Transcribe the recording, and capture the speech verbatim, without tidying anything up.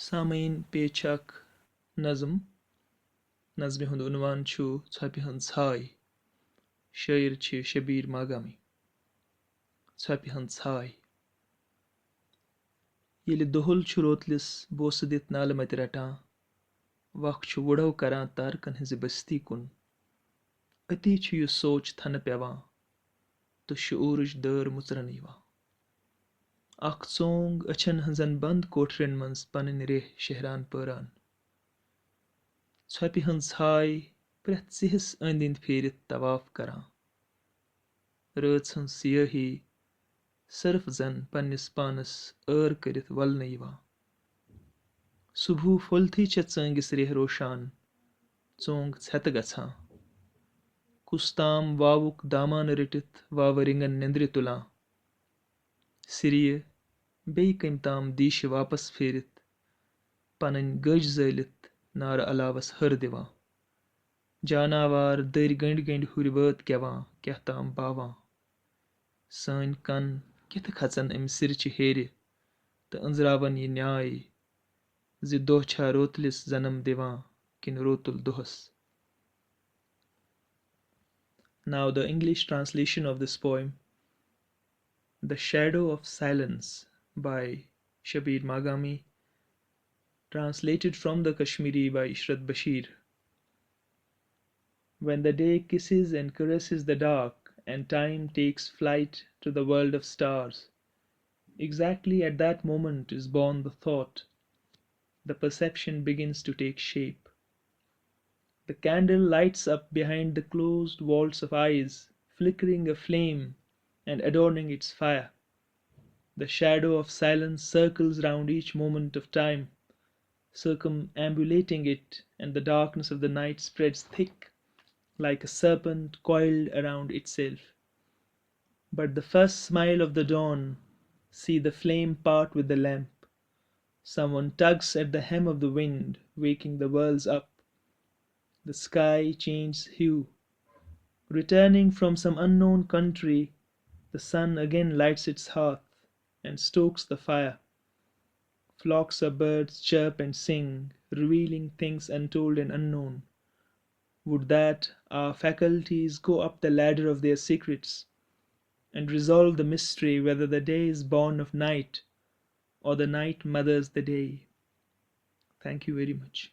سامعیٖن، پیش چھِ اکھ نظم۔ نظمہِ ہُنٛد عنوان چھُ ژھۄپہِ ہٕنٛز ژھاے۔ شٲعر چھِ شبیر ماگامی۔ ژھۄپہِ ہٕنٛز ژھاے۔ ییٚلہِ دۄہُل چھُ روتلِس بوسہٕ دِتھ نالہٕ مَتہِ رَٹان، وَق چھُ وُڑو کران تارکَن ہٕنٛزِ بستی کُن۔ أتی چھُ یہِ سونٛچ تھنہٕ پٮ۪وان تہٕ شعوٗرٕچ دٲر مُژرَنہٕ یِوان۔ اکھ ژونٛگ أچھن ہٕنٛزن بند کوٹھرٮ۪ن منٛز پنٕنۍ ریہہ شیہران پٲران۔ ژھۄپہِ ہٕنٛز ژھاے پرٛٮ۪تھ ژِہِس أنٛدۍ أنٛدۍ پھیٖرِتھ طواف کران۔ رٲژ ہٕنٛز سیٲہی صرف زن پننِس پانس عٲر کٔرِتھ ولنہٕ یِوان۔ صبحُ پھۄلتھٕے چھےٚ ژٲنٛگِس ریہہ روشان، ژونٛگ ژھٮ۪تہٕ گژھان۔ کُس تام واوُک دامانہٕ رٔٹِتھ واوٕ رِنٛگن نیٚنٛدرِ تُلان۔ سِریہِ بیٚیہِ کٔمۍ تام دیٖشہِ واپس پھیٖرِتھ، پنٕنۍ گٔج زٲلِتھ نارٕ علاوس ۂر دِوان۔ جاناوار دٔرۍ گٔنٛڈۍ گٔنٛڈۍ ہُرۍ وٲتۍ گٮ۪وان، کیٛاہ تام باوان۔ سٲنۍ کن کِتھٕ کھژن امہِ سِرچہِ ہیرِ تہٕ أنٛزراون یہِ نیاے زِ دۄہ چھا روتلِس جنم دِوان کِنہٕ روتُل دۄہس۔ Now the English translation of this poem, The Shadow of Silence by Shabir Maghami, translated from the Kashmiri by Ishrat Bashir. When the day kisses and caresses the dark, and time takes flight to the world of stars, exactly at that moment is born the thought. The perception begins to take shape. The candle lights up behind the closed vaults of eyes, flickering a flame and adorning its fire. The shadow of silence circles round each moment of time, circumambulating it, and the darkness of the night spreads thick, like a serpent coiled around itself. But the first smile of the dawn, see the flame part with the lamp. Someone tugs at the hem of the wind, waking the worlds up. The sky changes hue. Returning from some unknown country, the sun again lights its hearth and stokes the fire. Flocks of birds chirp and sing, revealing things untold and unknown. Would that our faculties go up the ladder of their secrets and resolve the mystery whether the day is born of night or the night mothers the day. Thank you very much.